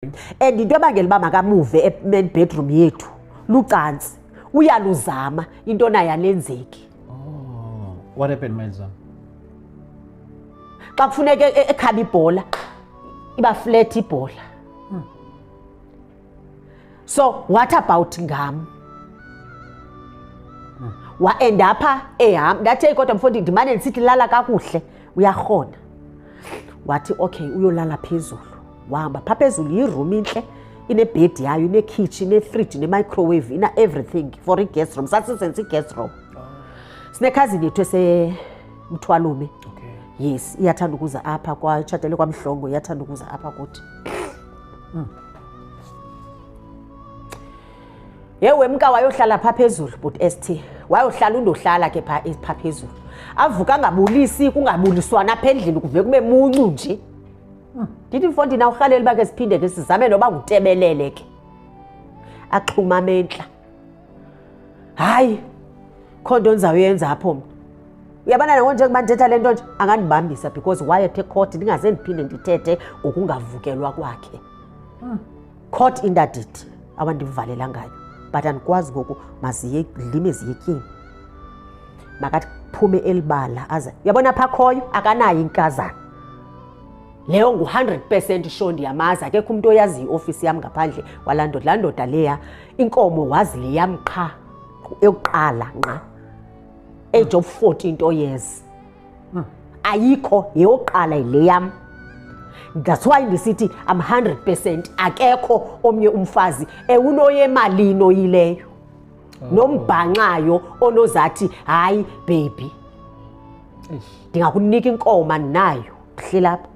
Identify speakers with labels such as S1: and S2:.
S1: And into ebangela uba makamuve e-main bedroom yethu lucantsi, uyaluzama into nayo alenzeki.
S2: Oh, what happened mayelizama?
S1: Xa kufuneka ekhaba ibhola iba flat ibhola. So what about ngam? Waendapha ehamba, ndathi, "Eyi kodwa mfondini, ndimane ndisithi lala kakuhle, uyarhona." Wathi okay, uyolala phezulu. Wahamba phaa phezulu, yiroom intle, inebhedi yayo, inekhitshi, inefriji, ne-microwave, ina-everything for i-guest room. Sasisenza i-guest room. Sinekhazini yethu esemthwalume. Yes, iyathanda ukuza apha, kwatshatele kwamhlongo, iyathanda ukuza apha kuthi. Ye wemka wayohlala phaa phezulu, but ST wayohlala undohlala ke phaa phezulu, avuka angabulisi, kungabuliswana apha endlini, kuve kube muncu nje. Ndithi, "Mfondini, awurhaleli uba ke siphinde ke sizame noba ngutebelele ke?" Axhuma amentla, "Hayi, kho nto ndizawuyenza apho mna." Uyabona nango njengoba ndithetha le nto nje angandibambisa, because wayethe court ndingaze ndiphinde ndithethe ngokungavukelwa kwakhe. Court interdict awandivalela ngayo, but andikwazi ngoku, maziye lime ziyetyeni, makathi phume elibala aze. Uyabona phaa khoyo akanayo inkazana leyo, ngu-100% sure, ndiyamazi. Akekho umntu oyaziyo iofisi yam ngaphandle kwalaa ndoda. Laa ndoda leya inkomo wazi le yam qha yokuqala nqa, age of 14 to years, ayikho yeyokuqala yile yam. That's why ndisithi I'm 100% akekho omnye umfazi ewunoyemalini oyileyo nombhanxayo onozathi, "Hayi baby, ndingakunika inkomo, andinayo, hleli apha."